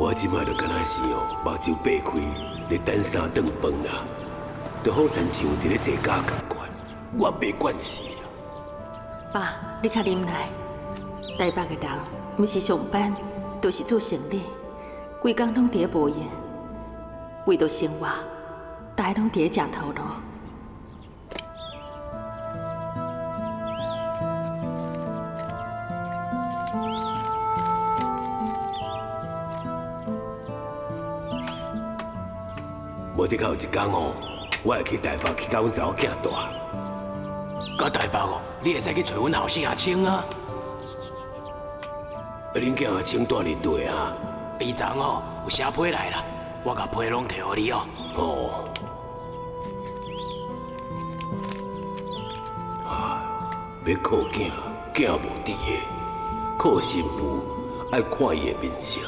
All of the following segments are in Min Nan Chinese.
我這擺就敢若是哦，目睭擘開咧等三頓飯啦，就好親像佇咧坐監仝款，我袂慣勢啊。爸，你較忍耐。台北的人，毋是上班，就是做生理，規工攏佇咧無閒，為著生活，大家攏佇咧食頭路。無得較有一工哦，我會去台北去佮阮查某囝蹛。到台北哦，你會使去揣阮後生阿青啊。啊，恁囝阿青蹛佇佗啊？伊昨昏吼有寫批來啦，我共批攏提予你哦。哦。啊，欲顧囝，囝無佇个；顧新婦，愛看伊的面色；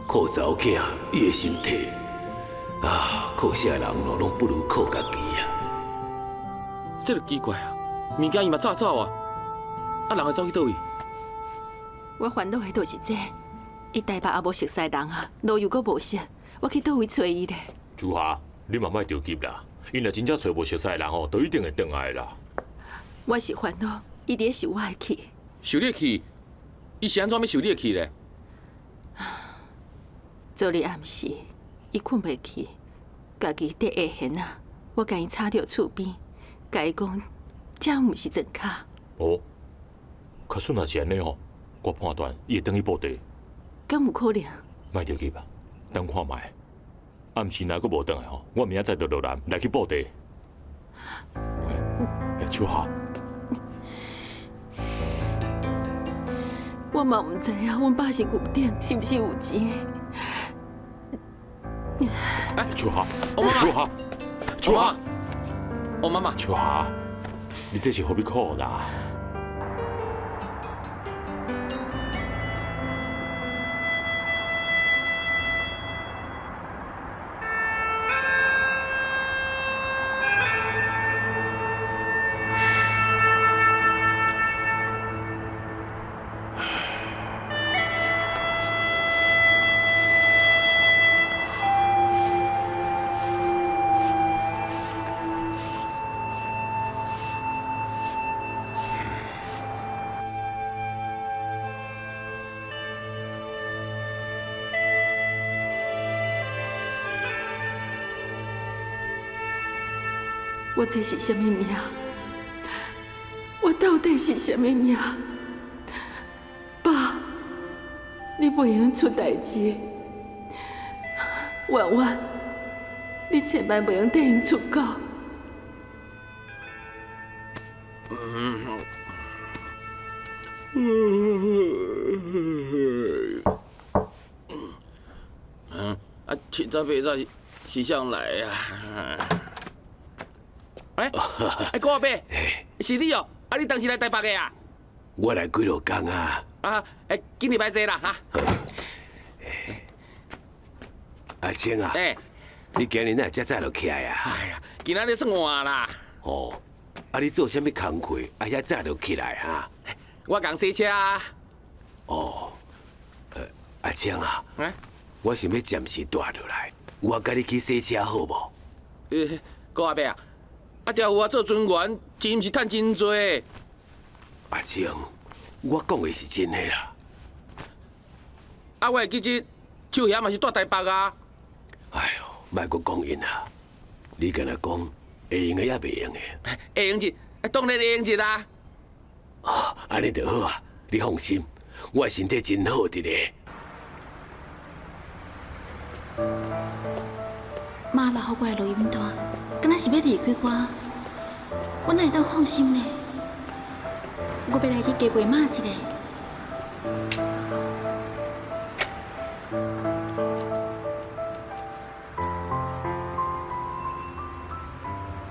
顧查某囝，伊的身體。啊，顧啥人咯，攏不如顧家己啊！這就奇怪啊，物件伊嘛紮走啊，啊人會走去佗位？我煩惱的就是這，伊台北也無熟似人啊，路又閣無熟，我去佗位揣伊咧？朱華，你嘛莫著急啦，𪜶若真正揣無熟似的人吼，就一定會轉來啦。我是煩惱，伊佇咧受我的氣。受你的氣？伊是按怎欲受你的氣咧？昨日暗時，伊睏袂去，家己綴下弦仔，我共伊吵著厝邊，共伊講，這毋是庄跤。哦，假使若是按呢吼，我判斷伊會轉去布袋。敢有可能？莫著急啊，等看覓。暗時若閣無轉來吼，我明仔載就落南來去布袋。欸，秋霞，我嘛毋知影，阮爸身軀頂是毋是有錢？哎，秋霞，秋霞，秋霞，王媽媽，秋霞，你這是何必苦啦？我這是啥物命？我到底是啥物命？爸，你袂用出代誌，婉婉，你千萬袂用綴𪜶出國。啊，七早八早是啥人來啊？欸，欸，郭阿伯，是你哦？啊，你當時來台北的啊？我來幾落工啊。啊，欸，今日䆀坐啦，哈。阿青啊，欸，你今日哪會遮早就起來啊？哎呀，今仔日算換啦。哦，啊，你做啥物工課？啊，遐早就起來哈？我共洗車啊。哦，阿青啊，欸，我想欲暫時蹛落來，我共你去洗車好無？欸，郭阿伯啊。啊，調有我做專員，錢毋是趁真濟。阿青，我講的是真的啦。啊，我會記得秋霞嘛是蹛台北啊。哎喲，莫閣講𪜶啦，你敢若講會用的抑袂用的？會用一，當然會用一啦。哦，按呢就好啊，你放心，我身體真好佇咧。媽留予我的錄音帶，敢若是欲離開我，我哪會當放心呢？我欲來去加問媽一下。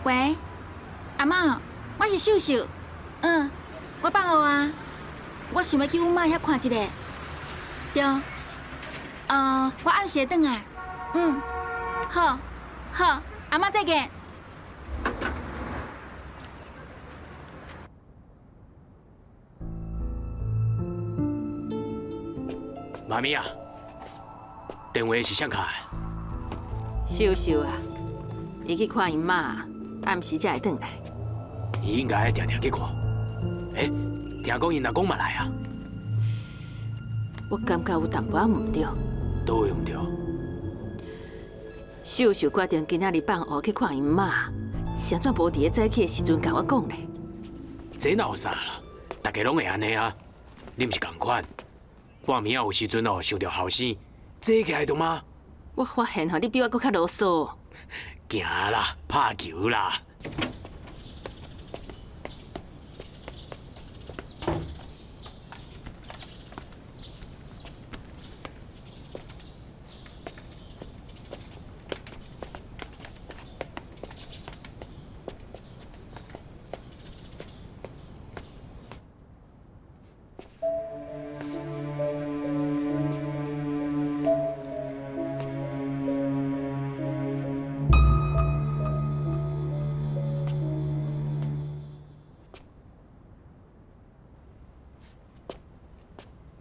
喂，阿嬤，我是秀秀，嗯，我放學啊，我想欲去阮媽遐看一下。對，我暗時會轉來，嗯，好。好，阿嬤再見。媽咪啊，电话是谁敲的？秀秀啊，伊去看𪜶妈，暗时才会转来。伊应该定定去看。欸，听讲𪜶阿公嘛来啊？我感觉有淡薄仔毋对。佗位毋对？秀秀决定今仔日放学去看𪜶妈，是按怎无伫咧早起的时阵共我讲咧？这哪有啥啦？大家拢会按呢啊？你毋是仝款，半暝仔有时阵哦，想著后生，早起来著吗？我发现吼，你比我阁较啰嗦。行啦，拍球啦。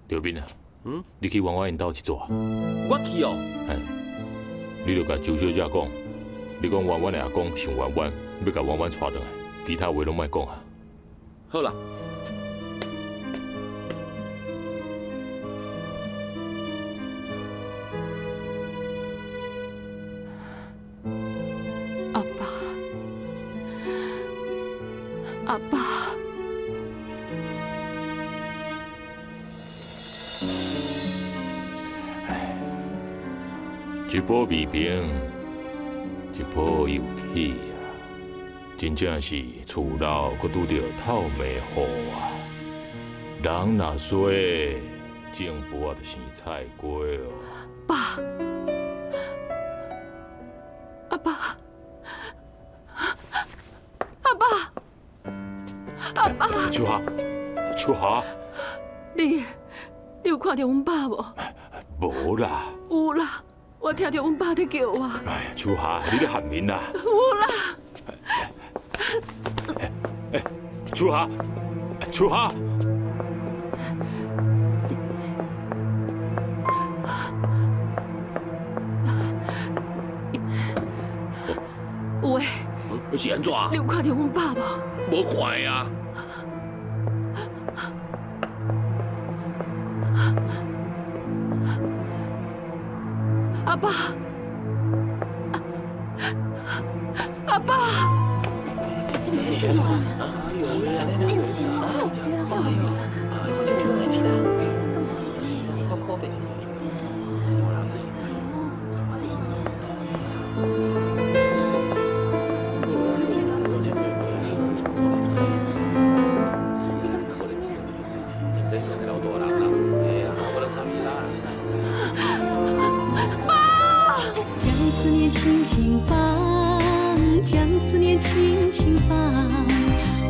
刘斌啊，你去婉婉𪜶兜一逝。我去哦。嘿，你就共周小姐讲，你讲婉婉的阿公想婉婉，欲共婉婉带转来，其他话拢莫讲啊。好啦。阿爸，阿爸。一波未平，一波又起啊！真正是厝老阁拄著透暝雨啊！人若衰，种匏仔就生菜瓜哦。爸，阿爸，阿爸，阿爸！秋霞，秋霞，你有看著阮爸无？无啦。有啦。我听著阮爸伫叫我。哎呀，秋霞，你咧喊面啦？有啦。哎，秋霞，秋霞。有诶。是按怎？你有看著阮爸无？无看啊。阿爸，阿爸！轻轻放，将思念轻轻放，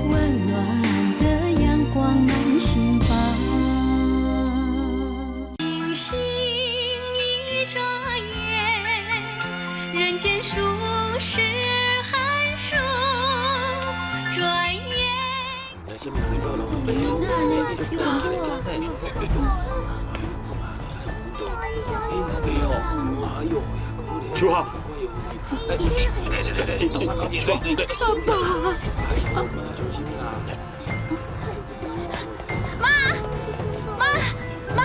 温暖的阳光满心房。星星一眨眼，人间数十寒暑，转眼。秋霞。阿爸，妈，妈，妈，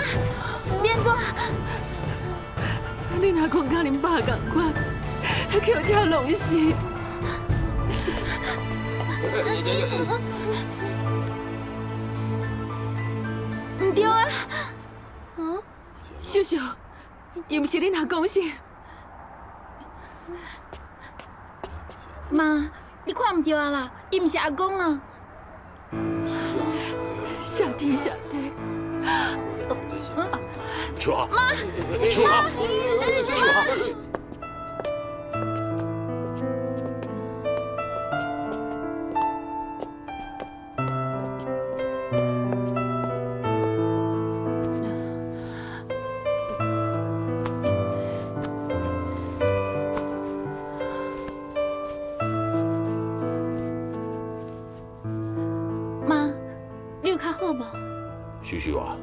你按怎？你若讲佮恁爸仝款，叫这弄死。毋对啊！秀秀，伊毋是恁阿公是？妈，你看毋对啊啦，伊毋是阿公啦。谢天谢地。秋霞，妈，秋霞，秋霞。妈，你有较好无？秀秀啊，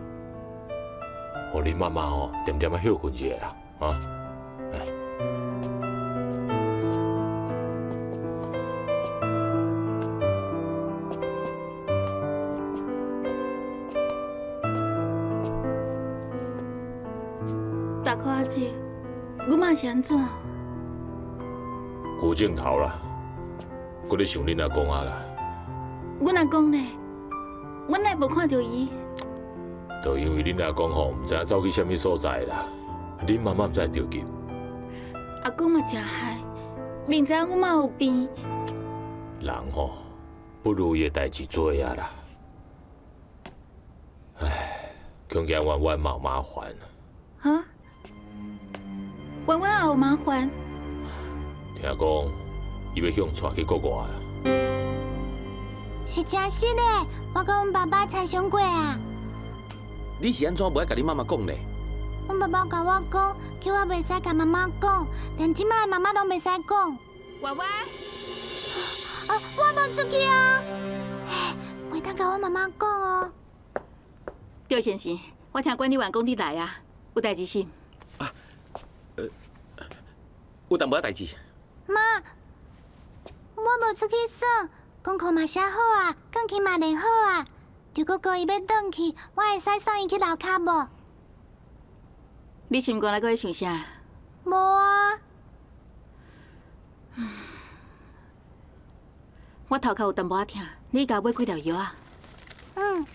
予恁妈妈吼，恬恬仔歇困一下啦。啊。大可阿姐，阮妈是按怎？郭正头啦，阁咧想恁阿公啊啦。阮阿公呢？阮哪会无看著伊？就因为恁阿公吼，毋知影走去啥物所在啦，恁妈妈毋知会著急。阿公嘛诚害，明知影阮妈有病。人吼，不如意的代志多啊啦。唉，恐惊婉婉嘛有麻烦。哈？婉婉也有麻烦？听讲，伊欲向带去国外啦。是真实的，我佮阮爸爸猜想过啊。你是按怎无爱共你妈妈讲呢？阮爸爸共我讲，叫我袂使共妈妈讲，连这摆的妈妈拢袂使讲。婉婉，啊，我无出去哦。嘿，袂当共阮妈妈讲哦。赵先生，我听管理员讲你来啊，有代志是？啊，有淡薄仔代志。妈，我无出去耍，功课嘛写好啊，钢琴嘛练好啊。赵哥哥伊欲转去，我会使送伊去楼跤无？你心肝内阁咧想啥？无啊。我头壳有淡薄仔疼，你共我买几粒药啊？嗯。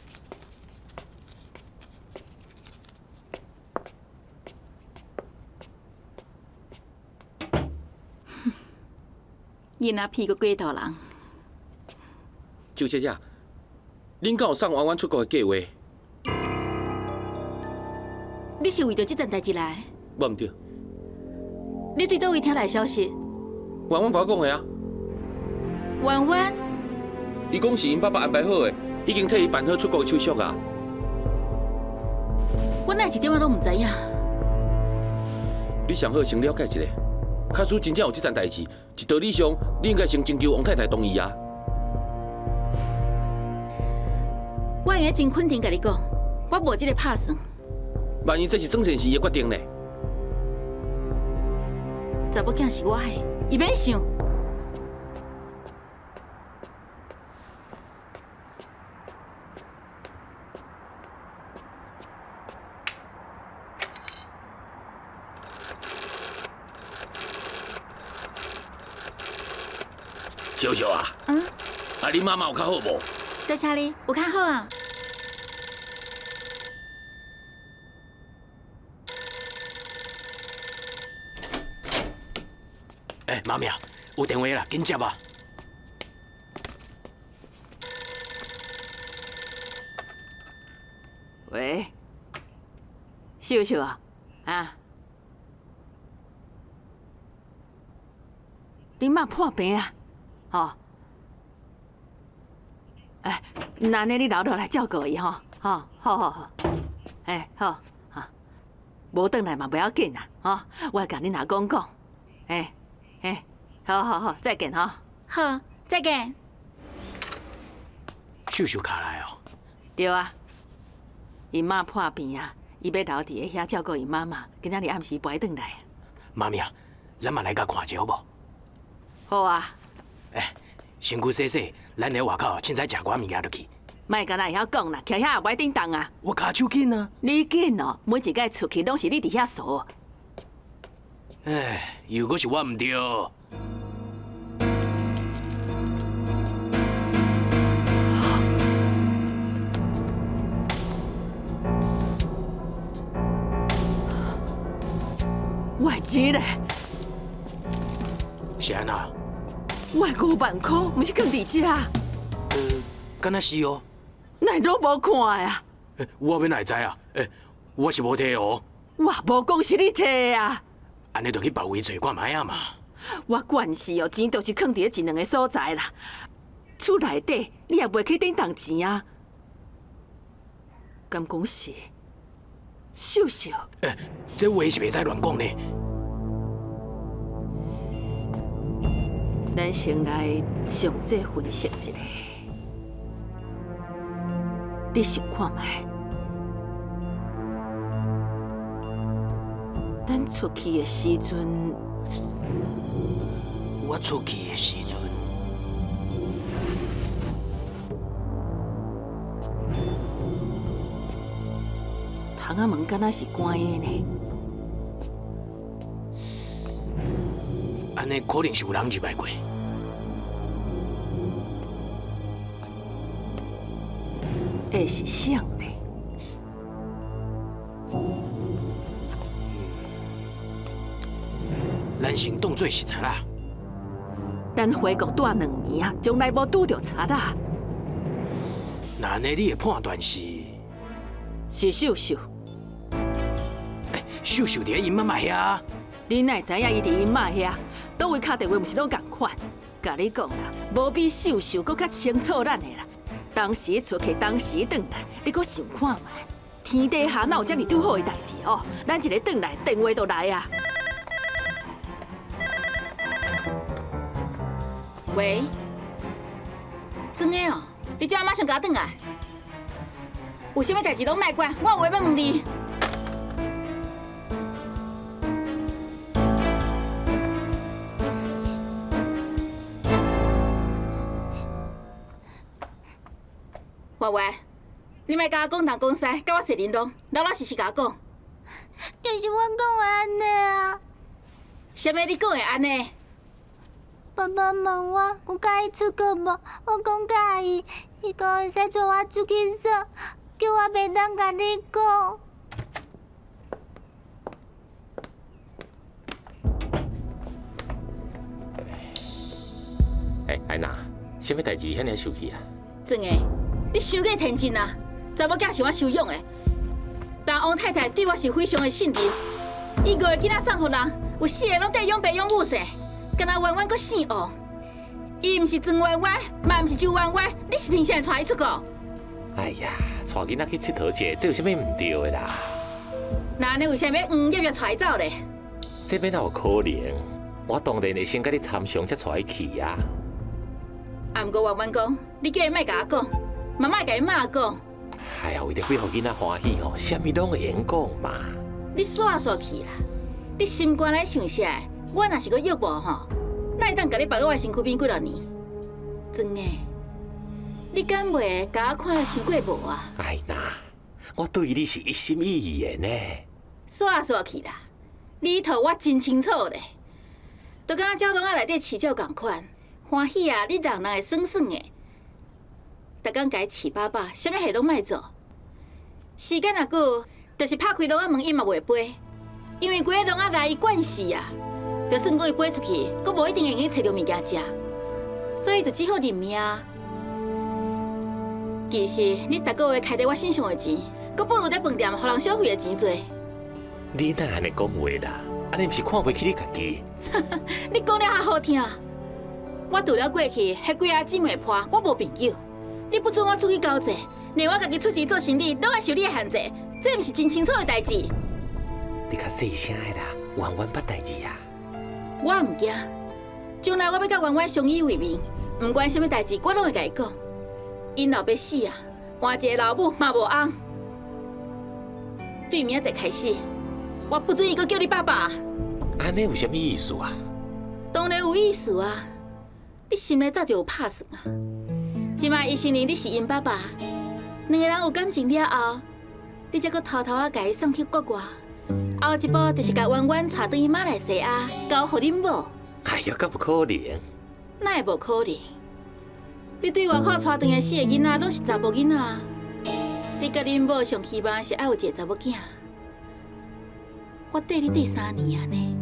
囡仔屁阁过头人。周小姐，恁敢有送婉婉出国的计划？你是为著这件代志来？无毋对。你对佗位听来的消息？婉婉共我讲的啊。婉婉？伊讲是𪜶爸爸安排好的，已经替伊办好出国的手续啊。我哪一点仔拢毋知影。你上好先了解一下，假使真正有这件代志，一道理上你应该先征求王太太同意啊。我会用真肯定共你讲，我无这个拍算。万一这是庄先生的决定呢？查某囝是我的，伊免想。小小啊，嗯，啊，你妈妈有较好无？多谢你，有较好啊。欸，妈咪啊，有电话啦，紧接啊！喂，秀秀啊，啊，你妈破病啊？吼，哎，那呢你留落来照顾伊吼，吼，好好好，哎，好，哈，无转来嘛不要紧啦，吼，我会共恁阿公讲，哎。哎，好好好，再见哈。好，再见。秀秀卡来哦。对啊，𪜶妈破病啊，伊欲留伫遐照顾𪜶妈妈，今仔日暗时袂转来。妈咪啊，咱嘛来共看一下好无？好啊。欸，身躯洗洗，咱佇外口凊彩食寡物件落去。莫干焦会晓讲啦，徛遐也袂顶动啊。我跤手紧啊。你紧哦，每一摆出去拢是你伫遐趖。唉，又阁是我毋对。我的钱咧？是按怎？我的5万块，毋是囥伫遮？敢若是哦。哪会拢无看的啊？我欲哪会知啊？我是无提哦。我无讲是你提的啊。按呢就去别位揣看觅啊嘛。我惯是哦，钱就是囥伫一两个所在啦。厝内底你也袂去顶动钱啊？敢讲是？秀秀。欸，这话是袂使乱讲呢。咱先来详细分析一下。你想看觅？咱出去的時陣，我出去的時陣，窗仔門敢若是關的呢？按呢可能是有人入來過。會是誰呢？咱先當做是賊仔。咱回國蹛兩年啊，從來無拄著賊仔。那按呢，你的判斷是？是秀秀。欸，秀秀佇咧𪜶媽媽遐。你哪會知影伊佇𪜶媽遐？佗位敲電話，毋是攏仝款？共你講啦，無比秀秀閣較清楚咱的啦。當時出去，當時轉來，你閣想看覓？天底下哪有遮爾拄好的代誌哦？咱一个轉來，電話就來啊！喂，真的哦，你這馬上共我轉來。有啥物代誌攏莫管，我有話欲問你。婉婉，你莫共我講東講西，共我踅玲瑯，老老實實共我講。就是我講的按呢啊。啥物你講的按呢？爸爸問我有佮意出國無？我講佮意，伊講會使帶我出去耍，叫我袂當共你講。欸，安娜，啥物代誌遐爾生氣啊？真的，你傷過天真啊！查某囝是我收養的，但王太太對我是非常的信任。伊五个囡仔送予人，有四个攏綴養爸養母勢。敢若婉婉閣姓王，伊毋是曾婉婉，嘛毋是周婉婉，你是憑啥帶伊出國？哎呀，帶囡仔去𨑨迌一下，這有啥物毋對的啦？那按呢為啥物黃葉葉帶伊走咧？這欲哪有可能？我當然會先共你參詳，才帶伊去啊。啊，毋過婉婉講，你叫伊莫共我講，嘛莫共伊媽講。哎呀，為著欲予囡仔歡喜吼，啥物攏會用講嘛。你煞煞去啦！你心肝內想啥？我若是閣約無吼，哪會當共你放佇我身軀邊幾若年？真的，你敢袂共我看得傷過無啊？哎娜，我對你是一心一意的呢。煞煞去啦！你套我真清楚咧，就敢若鳥籠仔內底飼鳥仝款，歡喜啊！你人人會爽爽的，逐工共伊飼飽飽，啥物事攏莫做。時間若久，就是拍開籠仔門，伊嘛袂飛，因為規个籠仔內伊慣勢啊。就算講伊飛出去，閣無一定會用揣著物件食，所以就只好認命。其實你逐个月開佇我身上的錢，閣不如佇飯店予人小費的錢濟。你哪按呢講話啦？按呢毋是看袂起你家己？你講了較好聽。我除了過去，彼幾仔姊妹破，我無朋友。你不准我出去交際，連我家己出錢做生理，攏愛受你的限制，這毋是真清楚的代誌？你較細聲的啦，婉婉捌代誌啊。我毋驚，將來我欲佮婉婉相依為命，毋管啥物代誌，我攏會共伊講。𪜶老爸死啊，換一个老母嘛無翁。對明仔載開始，我不准伊閣叫你爸爸。按呢有啥物意思啊？當然有意思啊！你心內早就有拍算啊。這擺伊承認你是𪜶爸爸，兩个人有感情了後，你才閣偷偷仔共伊送去國外。後一步就是共婉婉帶轉去馬來西亞，交予恁某。哎呀，敢有可能？哪會無可能？你對外口帶轉來四个囡仔，攏是查埔囡仔。你佮恁某上希望是愛有一个查某囝。我綴你綴三年啊呢，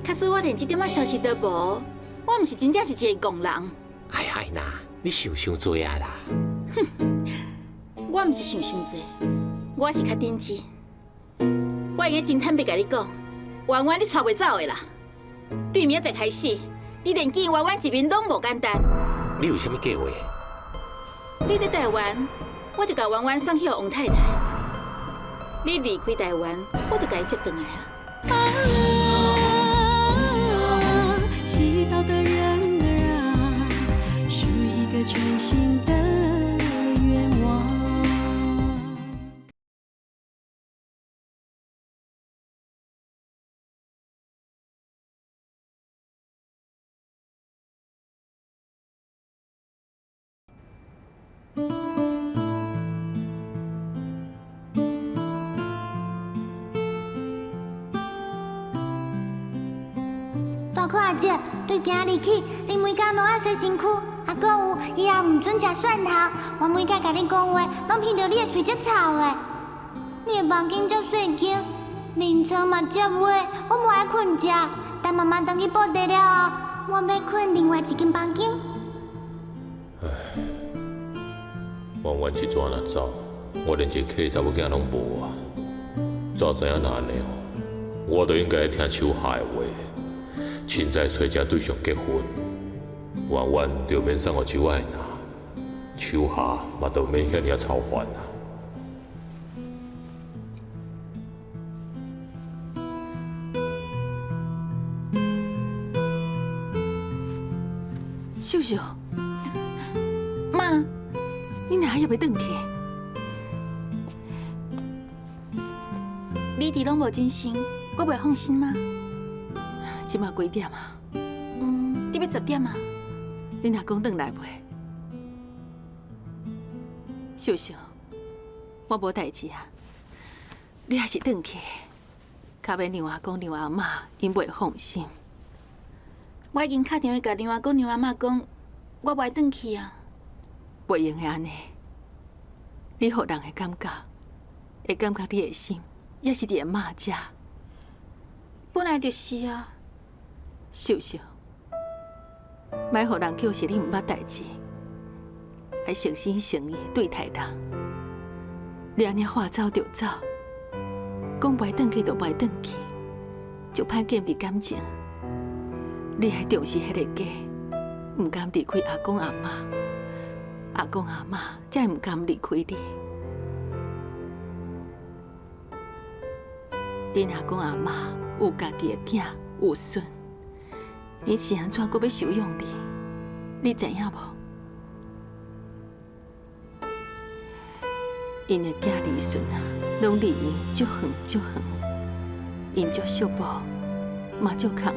假使我連這點仔消息都無，我毋是真正是一个戇人。哎呀，愛娜，你想傷濟啊啦！哼，我毋是想傷濟，我是較認真。我會用真坦白共你講，婉婉你帶袂走的啦。對明仔載開始，你連見婉婉一面攏無簡單。你有啥物計劃？你佇台灣，我就共婉婉送去予王太太。你離開台灣，我就共伊接轉來啊。啊，祈禱的人兒啊，許一個全新的願望。可阿姐，對今日起，你每工攏愛洗身軀，啊，閣有以後毋准食蒜頭。我每擺共你講話，攏聞著你的喙足臭的。你的房間遮細間，眠床嘛遮歪，我無愛睏遮。等媽媽轉去布袋了後，我欲睏另外一間房間。唉，婉婉這陣若走，我連一個契查某囝攏無啊！早知影若按呢吼，我就應該聽秋霞的話，凊彩揣一個對象結婚，婉婉就免送予秋愛拿，秋霞嘛就免遐爾仔操煩啊。秀秀，媽，你哪還猶欲轉去？你佇攏無精神，我袂放心嗎？這馬幾點啊？嗯，得欲10點啊。你若講轉來袂？秀秀，我無代誌啊，你還是轉去，較免讓阿公、讓阿嬤𪜶袂放心。我已經敲電話共讓阿公、讓阿嬤講，我無愛轉去啊。袂用的按呢，你予人的感覺，會感覺你的心猶是佇阿嬤遮。本來就是啊。秀秀，莫予人叫是你毋捌代誌，愛誠心誠意對待人。你按呢話走就走，講袂轉去就袂轉去，就歹建立感情。你愛重視彼個家，毋甘離開阿公阿嬤，阿公阿嬤才會毋甘離開你。恁阿公阿嬤有家己的囝有孫，𪜶是按怎閣欲收養你？你知影無？𪜶的囝兒孫啊，攏離𪜶足遠足遠，𪜶足寂寞，嘛足空虛。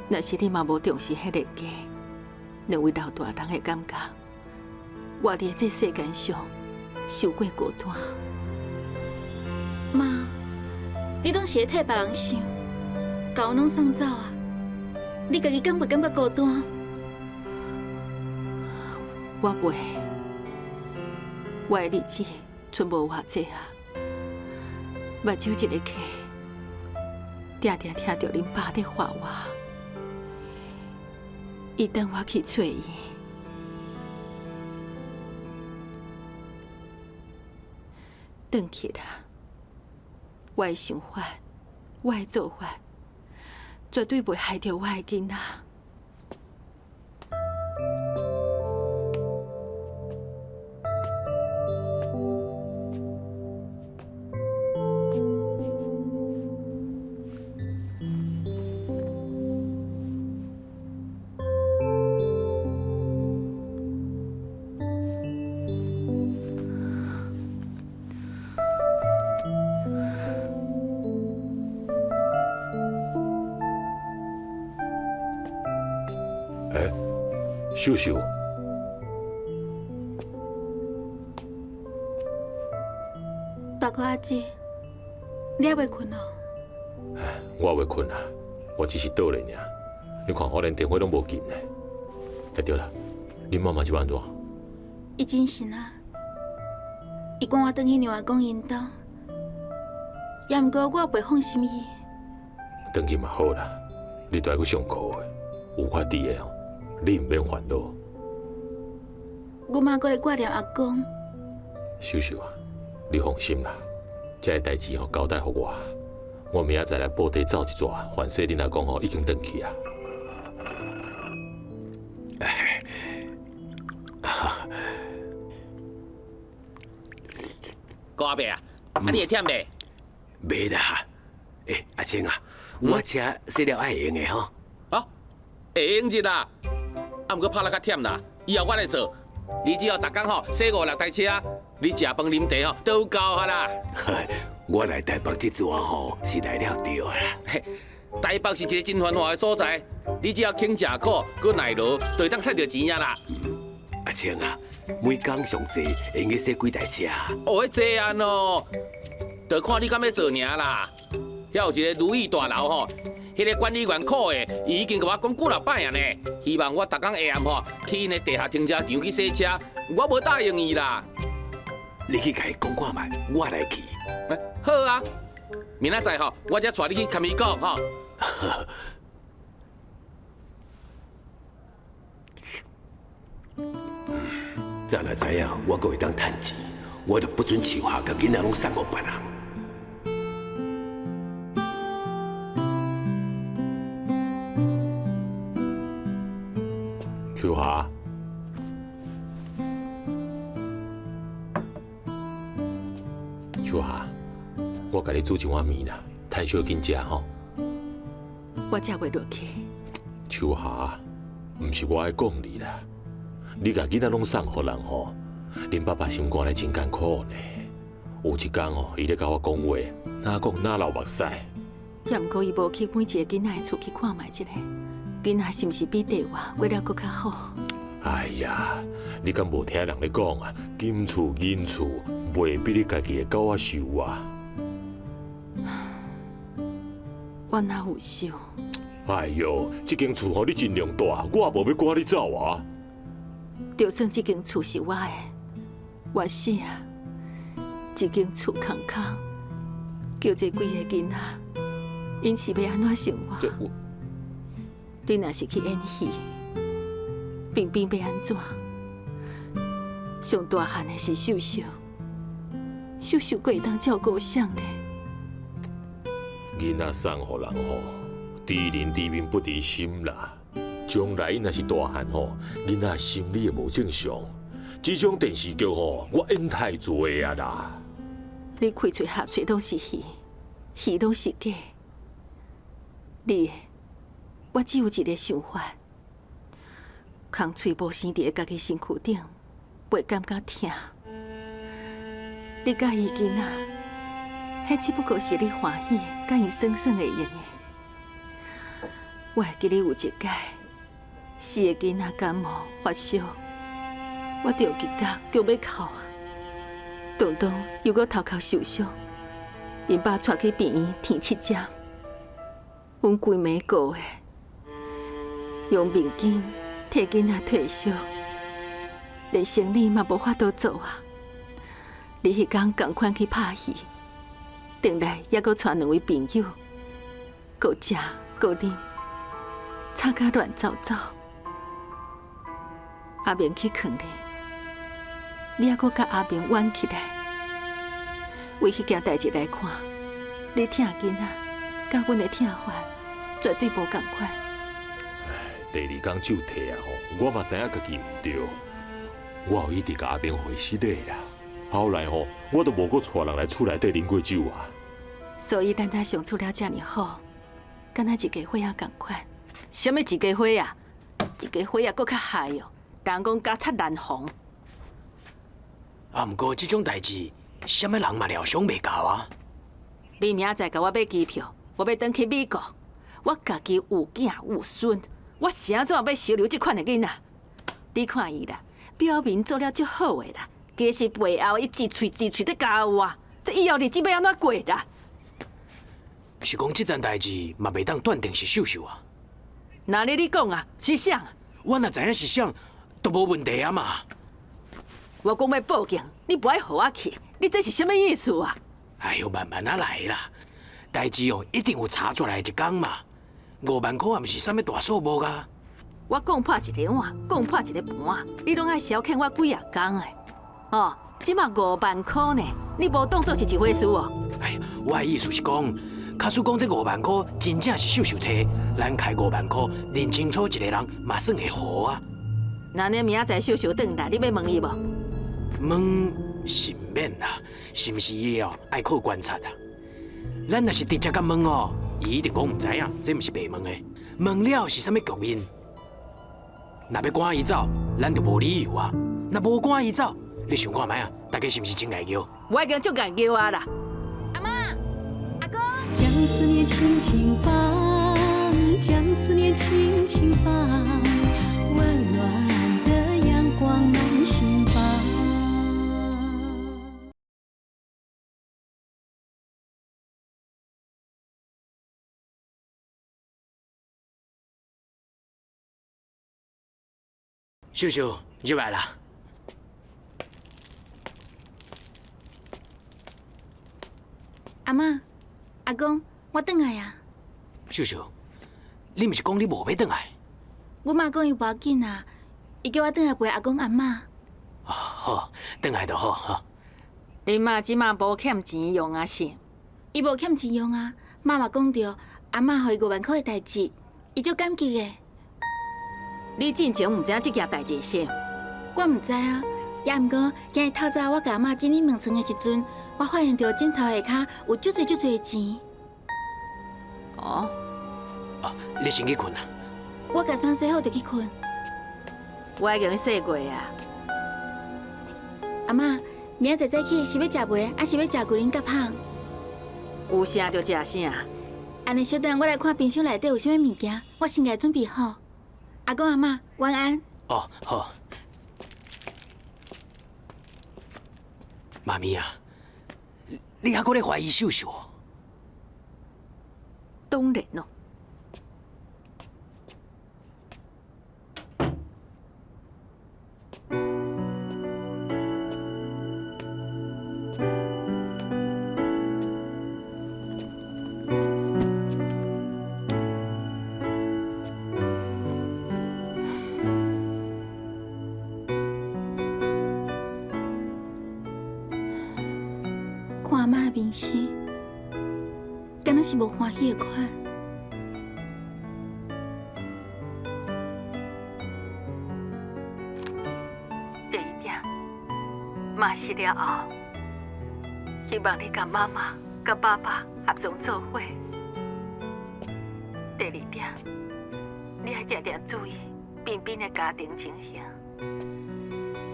若是你嘛無重視彼個家，兩位老大人的感覺，活佇這世間上，傷過孤單。媽，你攏是咧替別人想，共我攏送走啊！你家己敢袂感覺孤單？我袂，我的日子賰無偌濟啊，目睭一个開，定定聽著恁爸咧話我。伊等我去揣伊，轉去啦。我的想法，我的做法，絕對袂害著我的囡仔。秀秀，大哥阿姐，你猶未睏哦？我猶未睏啊，我只是倒咧爾。你看，我連電話攏無撳呢。欸對啦，恁媽媽這擺按怎？伊精神啊，伊趕我轉去讓阿公𪜶兜，也毋過我袂放心伊。轉去嘛好啦，你都愛去上課的，有我佇的哦。你毋免煩惱。阮媽閣咧掛念阿公。秀秀啊，你放心啦，這个代誌吼交代予我，我明仔載來布袋走一逝，反正恁阿公吼已經轉去啊。郭阿伯啊，啊你會忝袂？袂啦。欸，阿青啊，我車洗了愛用的吼。啊，會用一啦。啊，毋過拍得較忝啦，以後我來做。你只要逐工吼洗五六台車，你食飯啉茶吼都有夠啊啦。我來台北這逝吼是來了對啦。台北是一個真繁華的所在，你只要肯食苦、閣耐勞，就會當趁著錢啊啦。阿青啊，每工上濟會用得洗幾台車？哦，彼濟啊喏，就看你敢欲做爾啦。遐有一个如意大樓吼，彼个管理員靠的，伊已經共我講幾若擺啊呢，希望我逐工下暗吼去𪜶的地下停車場去洗車，我無答應伊啦。你去共伊講看覓，我來去。好啊，明仔載吼，我才帶你去共伊講吼。早若知影我閣會當趁錢，我就不准秋霞共囡仔攏送予別人。秋霞，秋霞，我共你煮一碗麵啦，趁小緊食吼。我食袂落去。秋霞，毋是我愛講你啦，你共囡仔攏送予人吼，恁爸爸心肝內真艱苦呢。有一工哦，伊咧共我講話，哪講哪流目屎。也毋過伊無去每一個囡仔的厝去看覓一下，囡仔是毋是比地活過了閣較好？哎呀，你敢無聽人咧講啊？金厝銀厝袂比你家己的狗仔壽啊！我哪有壽？哎喲，這間厝吼你盡量住，我也無欲趕你走啊！就算這間厝是我的，我死啊！這間厝空空，叫這幾个囡仔，𪜶是欲按怎生活？你若是去演戲，冰冰欲按怎？上大漢的是秀秀，秀秀閣會當照顧誰呢？囡仔送予人吼，知人知面不知心啦。將來𪜶若是大漢吼，囡仔心理會無正常。這種電視劇吼，我演太濟啊啦。你開喙合喙攏是戲，戲攏是假。你，我只有一个想法，空喙無生佇家己身軀頂，袂感覺疼。你佮伊囡仔，彼只不過是你歡喜，佮𪜶耍耍會用的。我會記得有一擺，四个囡仔感冒發燒，我著急甲強欲哭啊！當當又閣頭殼受傷，𪜶爸帶去病院停7針，阮規暝顧的，用面巾替囡仔退燒，連生理嘛無法度做啊！你彼工仝款去拍戲，轉來猶閣帶兩位朋友，閣食閣啉，吵甲亂糟糟。阿明去勸你，你猶閣共阿明冤起來。為彼件代誌來看，你疼囡仔，佮阮的疼法絕對無仝款。第二工酒退啊吼，我嘛知影家己毋對，我有一直共阿明回失禮啦。後來吼，我都無閣帶人來厝內底啉過酒啊。所以咱才相處了遮爾好，敢若一家伙仔仝款。啥物一家伙仔？一家伙仔閣較害哦。人講家賊難防。啊，毋過這種代誌，啥物人嘛料想袂到啊！你明仔載共我買機票，我欲轉去美國。我家己有囝有孫，我是按怎欲收留這款的囡仔？你看伊啦，表面做了足好的啦，其實背後伊一喙一喙佇教我，這以後日子欲按怎過啦？是講這層代誌嘛袂當斷定是秀秀啊？哪裡你講啊？是誰？我若知影是誰，都無問題啊嘛。我講欲報警，你無愛予我去，你這是啥物意思啊？哎喲，慢慢仔來啦，代誌哦一定有查出來的一工嘛。5萬箍也毋是啥物大數目啊。我講破一個碗，講破一個盤，你攏愛消遣我幾仔工的。哦，這馬5萬箍呢，你無當做是一回事哦。哎，我的意思是講，假使講這五萬箍真正是秀秀提，咱開五萬箍認清楚一個人嘛算會和啊。那你明仔載秀秀轉來，你欲問伊無？問是毋免啦，是毋是伊哦愛靠觀察啊？咱若是直接共問哦，伊一定講毋知影，這毋是白問的。問了是啥物局面？若欲趕伊走，咱就無理由啊；若無趕伊走，你想看覓啊？大家是毋是真𠢕叫？我已經足𠢕叫啊啦！阿嬤，阿公，將思念輕輕放，將思念輕輕放，溫暖的陽光滿心房。秀秀，入來啦。阿嬤、阿公，我轉來啊！秀秀，你毋是講你無欲轉來？阮媽講伊無要緊啊，伊叫我轉來陪阿公阿嬤。哦，好，轉來就好。哈。你媽這馬無欠錢用啊是？伊無欠錢用啊，媽嘛講著，阿嬤予伊5萬箍的代誌，伊足感激的。你進前毋知影這件代誌是？我毋知啊，也毋過今日透早我共阿嬤整理眠床的時陣，我發現著枕頭下跤有足濟足濟的錢。哦，哦，你先去睏啦。我共衫洗好就去睏。我已經洗過啊。阿嬤，明仔載早起是欲食糜，抑是欲食龜苓角麭？有啥就食啥。按呢，小等我來看冰箱內底有啥物物件，我先共準備好。阿公阿嬤，晚安。哦，好。媽咪啊，你猶閣咧懷疑秀秀？當然咯。看阿嬤的面色，敢若是無歡喜的款。第一點，媽死了後，希望你佮媽媽、佮爸爸合作做伙。第二點，你愛定定注意彬彬的家庭情形。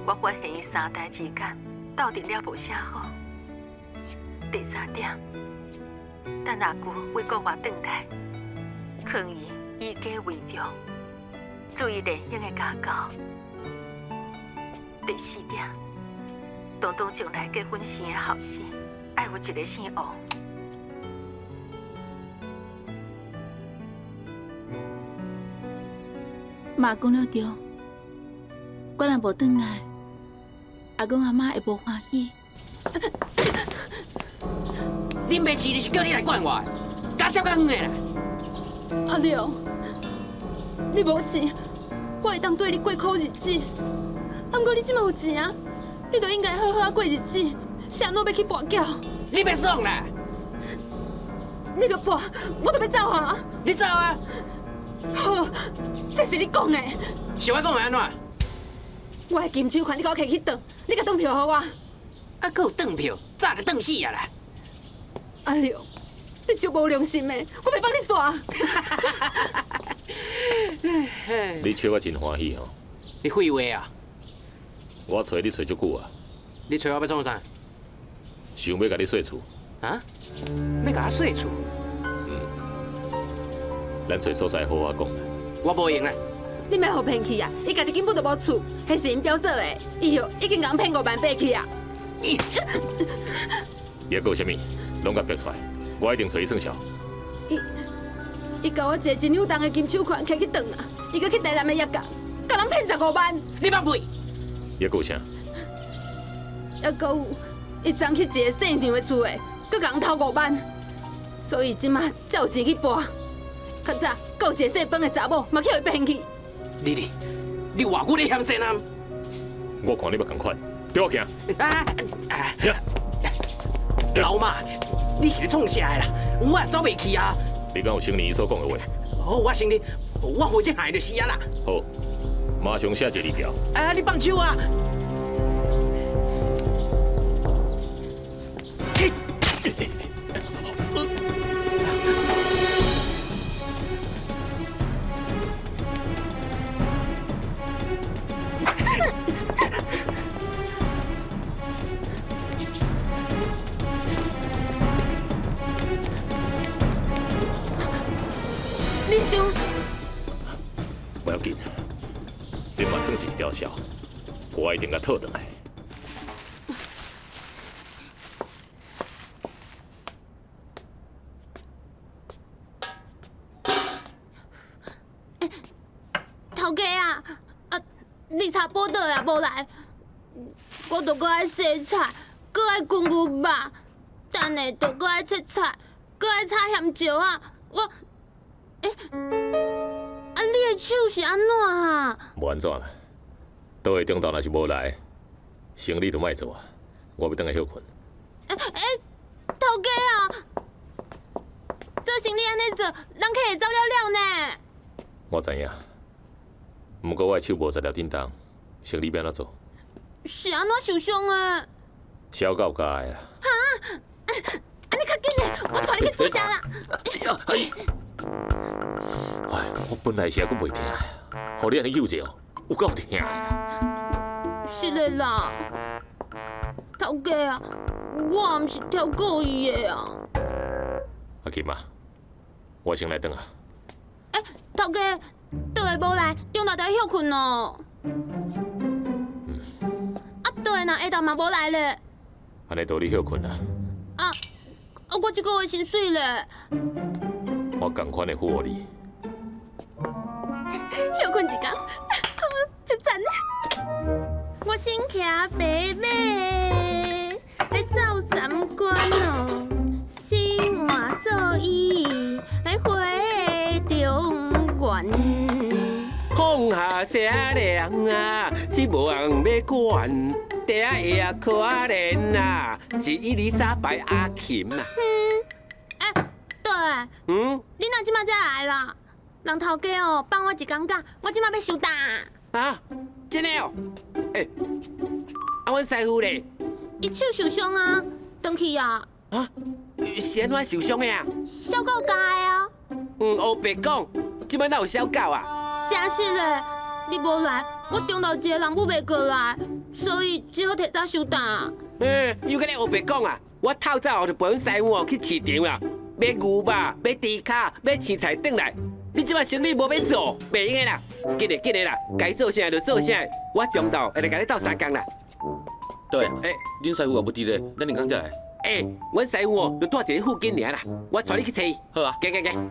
我發現伊三代之間鬥陣了無啥好。第三點，等阿舅為國外轉來，勸伊以家為重，注意蓮英的家教。第四點，東東將來結婚生的後生，愛有一個姓王。媽講了對，我若無轉來，阿公阿嬤會無歡喜。恁爸飼你是叫你來管我的，敢小較遠的啦。阿良，你無錢，我會當綴你過苦日子。啊，毋過你這馬有錢啊，你就應該好好仔過日子，啥怎欲去跋筊？你別爽啦！你閣跋，我就欲走啊！你走啊！好，這是你講的。是我講的按怎？我的金手環你共我提去轉，你共轉票予我。啊，閣有轉票，早就轉死啊啦！阿良，你足無良心的，我袂放你煞。你笑我真歡喜吼！你廢話啊！我揣你揣足久啊！你揣我欲創啥？想欲共你說厝。啊？欲共我說厝？嗯。咱揣所在好好講。我無閒啦。你莫予騙去啊！伊家己根本就無厝，彼是𪜶表嫂的，伊哦已經共騙5萬八去啊！伊猶閣有啥物？攏共逼出來，我一定揣伊算數。伊共我一个一兩重的金手環提去轉啊！伊閣去台南的業界，共人騙15萬。你放屁！猶閣有啥？猶閣有，伊昨去一个姓張的厝的，閣共人偷5萬，所以這馬才有錢去跋。較早，閣有一个姓彭的查某嘛去予伊騙去。你你，你偌久咧嫌生啊？我看你嘛仝款，綴我行。啊啊！老媽，你是咧創啥的啦？我也走袂去啊！你敢有承認伊所講的話？好，我承認，我負責害就是啊啦。好，馬上寫一個字條。啊，你放手啊！林兄，不要緊，這嘛算是一條數，我一定共討轉來。頭家啊，啊，你查埔倒也無來，我著閣愛洗菜，閣愛熏牛肉，等下著閣愛切菜，閣愛炒鹹椒仔。我，欸，啊，你的手是按怎啊？無按怎啦，倒下中晝若是無來，生理就莫做啊，我欲轉來歇睏。欸欸，頭家啊，做生理按呢做，人客會走了了呢。我知影，毋過我的手無材料振動，生理欲按怎做？是按怎受傷的？小狗咬的啦。哈！按呢較緊咧，我帶你去注射啦。哎，我本來是猶閣袂疼，予你按呢揪者哦，有夠疼的啦。是的啦，頭家啊，我毋是挑故意的啊。阿琴啊，我先來轉啊。欸，頭家，倒下無來，中晝就歇睏咯。啊，倒下若下晝嘛無來咧。按呢都你歇睏啦。啊，啊，我這個月薪水咧？我仝款會付予你。歇睏一工，足讚咧！我先騎白馬，來走三關哦，身換素衣來回中原。放下聲量啊，是無人欲管。底下可憐啊，是伊麗莎白阿琴啊。嗯，欸，對，嗯，你哪這馬才來啦？人頭家哦，放我一工假，我這馬欲收擔。啊，真的哦？欸，啊，阮師傅咧？伊手受傷啊，轉去啊。啊？是按怎受傷的啊？小狗咬的啊。嗯，烏白講，這擺哪有小狗啊？真實嘞，你無來，我中晝一個人舞袂過來，所以只好提早收擔。嗯，又閣咧烏白講啊！我透早就陪阮師傅哦去市場啊，買牛肉、買豬跤、買青菜轉來。你這擺生理無欲做，袂用的啦！緊嘞緊嘞啦，該做啥就做啥。我中晝會來共你鬥相共啦。對，欸，恁師傅也無佇咧，咱兩工才來。欸，阮師傅哦，就蹛佇咧附近爾啦，我帶你去揣伊。好啊，行行行，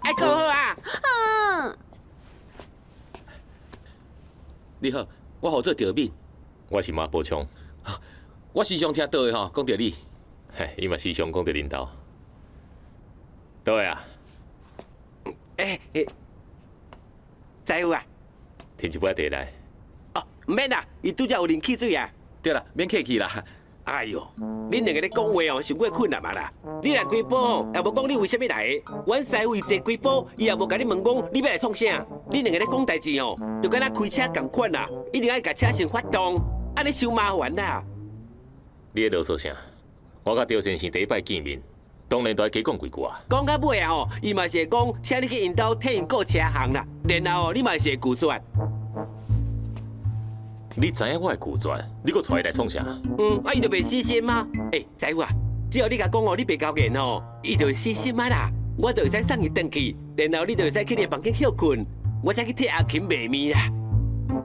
愛顧好啊。嗯。你好，我號做趙敏，我是馬寶昌。我時常聽倒的吼講著你。嘿，伊嘛時常講著恁兜。對啊。欸欸，師傅啊，添一杯茶來。哦，毋免啦，伊拄才有啉汽水啊。對啦，免客氣啦。哎喲，恁兩個咧講話哦，傷過困難嘛啦。你來開埔吼，也無講你為啥物來的。阮師傅伊坐開埔，伊也無共你問講你欲來創啥。恁兩個咧講代誌吼，就敢若開車仝款啦，一定愛共車先發動，按呢傷麻煩啦。你咧囉嗦啥？我佮趙先生第一擺見面，當然都愛加講幾句啊。講到尾啊吼，伊嘛是會講，請你去𪜶兜替𪜶顧車行啦，然後你嘛是會拒絕。你知影我會拒絕，你閣帶伊來創啥？嗯，啊，伊就袂死心啊。欸，師傅啊，只要你共講哦，你袂交緣吼，伊就會死心啊啦。我就會使送伊轉去，然後你就會使去你的房間歇睏，我才去替阿琴賣命啦。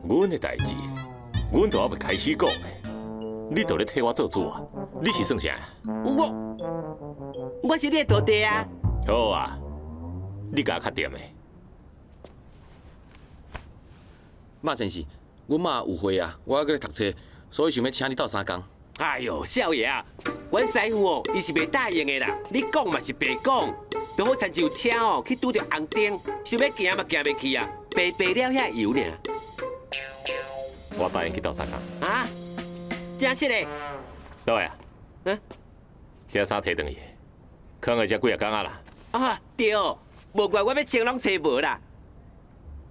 阮的代誌，阮都猶未開始講呢，你就咧替我做主啊？你是算啥？我是你的徒弟啊。好啊，你共我較掂的。馬先生。阮媽有會啊，我猶閣咧讀冊，所以想欲請你鬥相共。哎喲，少爺啊，阮師傅哦，伊是袂答應的啦。你講嘛是白講，就好親像車哦去拄著紅燈，想欲行嘛行袂去啊，白白了遐油爾。我答應去鬥相共。啊？真實的？對啊。嗯？這衫提轉去，囥佇這幾若工啊啦。啊，對，無怪我欲穿攏揣無啦。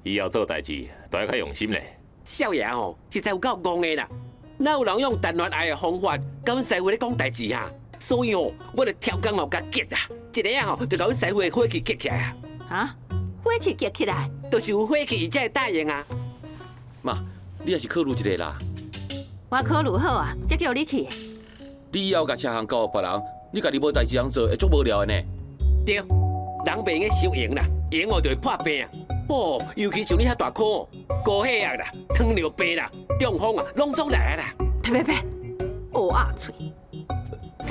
以後做代誌都愛較用心咧。少爺吼，實在有夠戇的啦！哪有人用談戀愛的方法佮阮師傅咧講代誌啊？所以吼，我就超工吼共激啊，一下仔吼就共阮師傅的火氣激起來啊！啊？火氣激起來？就是有火氣，伊才會答應啊！媽，你也是考慮一下啦。我考慮好啊，才叫你去。你以後共車行交予別人，你家己無代誌通做，會足無聊的呢。對，人袂用得傷閒啦，閒哦就會破病啊。哦，尤其像你遐大顆，高血壓啦、糖尿病啦、中風啊，攏總來啊啦！別別別，烏鴨喙。啊，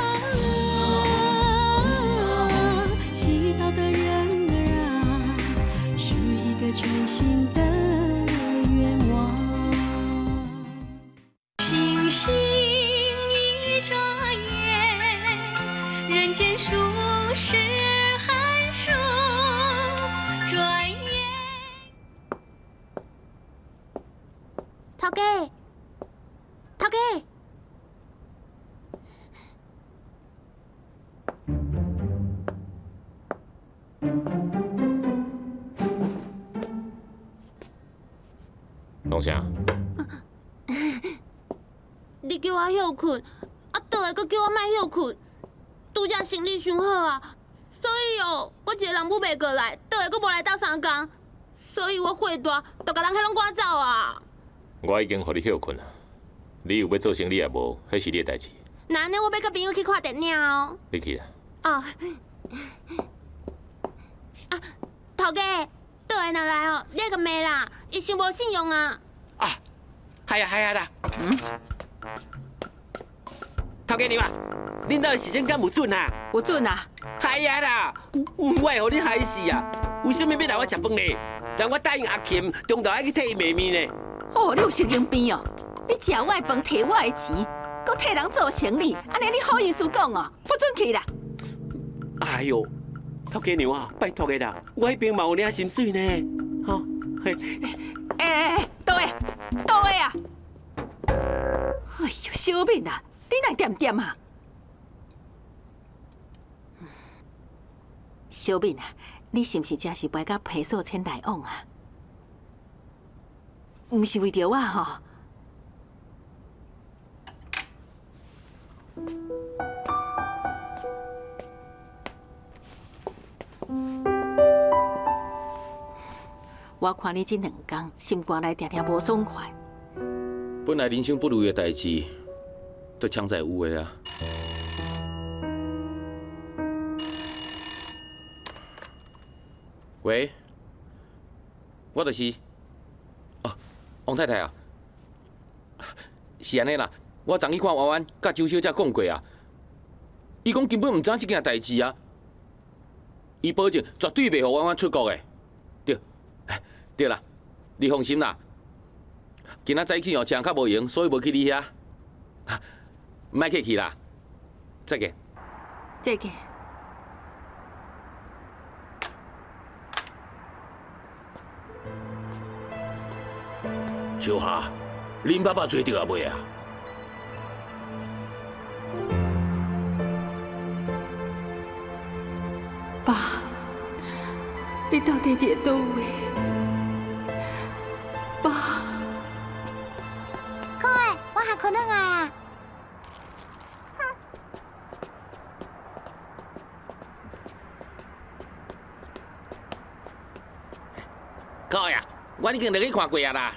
祈禱的人兒啊，許一個全新的願望。心一眨眼，人间数十寒暑，转眼。头家，头家。 创啥？你叫我歇困，啊，倒来阁叫我莫歇困，拄则生理伤好啊，所以哦，我一个人舞袂过来，倒来阁无来斗相共，所以我火大，就共人彼拢赶走啊。我已经予你歇困啊，你有欲做生理也无，彼是你的代志。那按呢，我欲佮朋友去看电影哦。你去啦。哦。啊，头家，倒来若来哦，你爱共骂啦，伊伤无信用啊。啊，系啊系啊啦。嗯。头家娘啊，恁兜的时间敢有准啊？有准啊。系啊啦，我会予恁害死啊！为啥物欲留我食饭呢？人我答应阿琴，中昼爱去替伊卖面呢。哦，你有神经病哦！你食我的饭，提我的钱，阁替人做生理，按呢你好意思讲哦？不准去啦！哎哟，头家娘啊，拜托的啦，我彼边嘛有领薪水呢，吼。嘿。欸欸欸，倒的，倒的啊！哎哟，小敏啊，你哪会恬恬啊？小敏啊，你是毋是真是袂佮裴素千来往啊？毋是为著我吼？我看你這兩工心肝內定定無爽快。本來人生不如意的代誌，都常在有的啊。喂，我就是，哦，王太太啊，是按呢啦。我昨去看婉婉，佮周小姐讲过啊，伊讲根本毋知影這件代誌啊，伊保證絕對袂予婉婉出國的。對，對啦，你放心啦。今仔早起哦，車人較無閒，所以無去你遐。莫客氣啦，再見。再見。秋霞，恁爸爸揣著啊未啊？爸，你到底佇佗位？爸，可爱，我下课转来啊。可爱啊，我已经落去看过啊啦。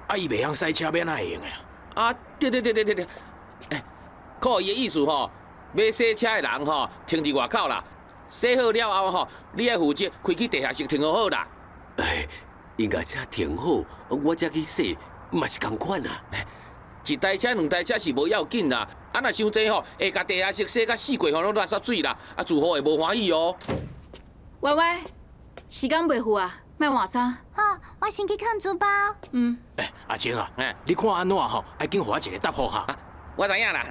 啊，伊袂晓驶车，欲按怎会用的啊？对对对对对对，欸，可爱伊的意思吼，欲洗车的人吼，停伫外口啦，洗好了后吼，你爱负责开去地下室停好好啦。欸，𪜶共车停好，我才去洗，嘛是仝款啊。一台车、两台车是无要紧啦，啊，若伤济吼，会共地下室洗甲四界吼拢垃圾水啦，啊，住户会无欢喜哦。歪歪，时间袂赴啊，莫换衫。好，我先去囥书包。嗯。欸，阿晴啊，你看按怎吼？爱紧予我一个答复哈。我知影啦。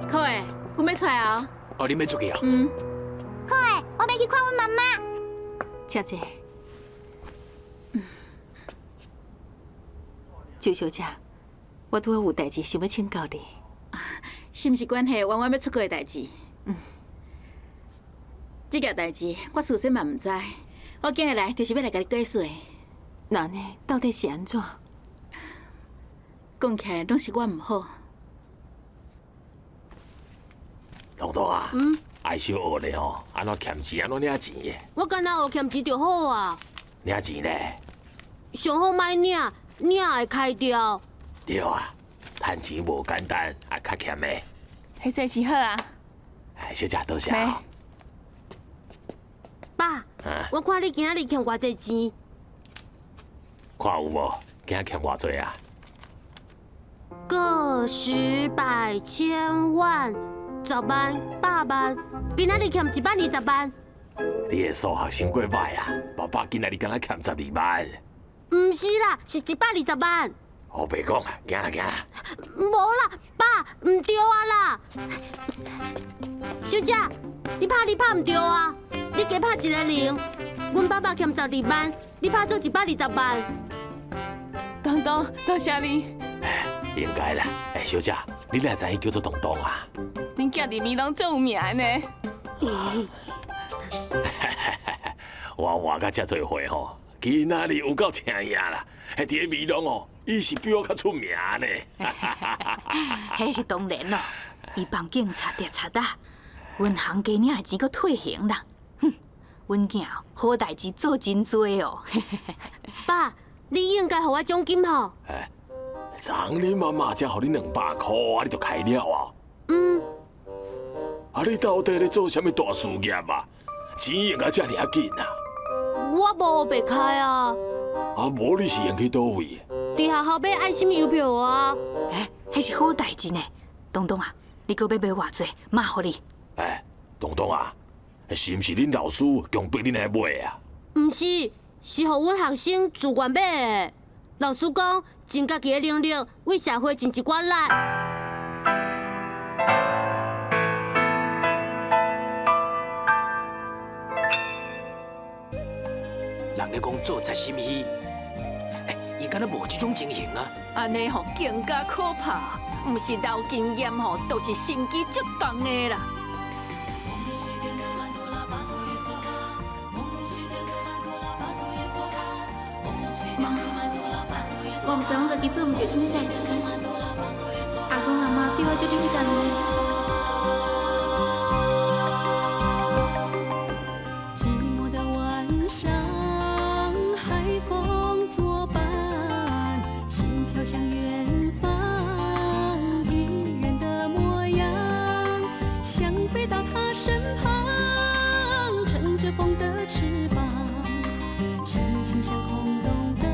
可爱，阮欲出来啊。哦，你欲出去啊？嗯。可爱，我欲去看阮妈妈。请坐。周小姐，我拄好有代志想欲请教你。是毋是关系婉婉欲出国的代志？嗯。这件代志我事先嘛毋知，我今日来就是欲来共你解释。那按呢，到底是按怎？讲起来拢是我毋好。彤彤啊，爱小学咧吼，按怎俭钱，按怎领钱的？我敢若学俭钱就好啊。领钱咧？上好莫领，领会开掉。对啊，趁钱无简单，也较俭的。彼个是好啊。哎，小姐多谢。爸，我看你今仔日欠偌济钱？看有无？今仔欠偌济啊？个十百千万十万百万，今仔日欠120万。你的數學傷過歹啊！爸爸今仔日敢若欠12萬。毋是啦，是120萬。我白講啊，行啦行啦。無啦，爸，毋對啊啦。小姐，你拍你拍毋對啊！你加拍一個零，阮爸爸欠十二萬，你拍做120萬。東東，多謝你。應該啦，欸，小姐，你哪知伊叫做東東啊？恁囝佇美濃足有名的呢。我活甲遮濟歲吼，今仔日有夠請贏啦！佇咧美濃哦，伊是比我較出名呢。彼是當然咯，伊幫警察調查啊，銀行加領的錢閣退還啦。哼，阮囝好代誌做真濟哦。爸，你應該予我獎金吼。欸，昨恁媽媽才予你200箍，啊，你就開了啊？嗯。啊，你到底咧做啥物大事業啊？錢用甲遮爾仔緊啊！我無白開啊！啊，無你是用去佗位？佇學校買愛心郵票啊！欸，彼是好代誌呢。東東啊，你閣欲買偌濟？媽予你。欸，東東啊，是毋是恁老師強迫恁來買啊？毋是，是予阮學生自願買的。老師講，盡家己的能力，為社會盡一寡力。人咧講做賊心虛，欸，伊敢若無這種情形啊？按呢吼更加可怕，毋是老經驗吼，就是心機足重的啦。媽，我毋知阮家己做毋著啥物代誌，阿公阿嬤對我足冷淡的。寂寞的晚上，海風作伴，心飄向遠方，一人的模樣，想飛到他身旁，乘著風的翅膀，心情像空洞的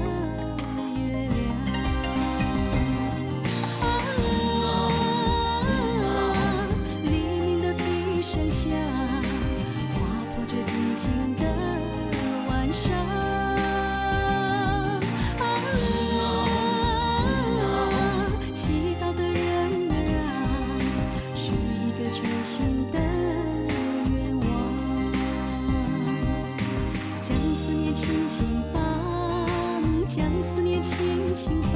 月亮。啊，黎明的笛聲響，劃破這寂靜的晚上。啊，祈禱的人兒啊，許一個全新的願望，將思念輕輕放，將思念輕輕放。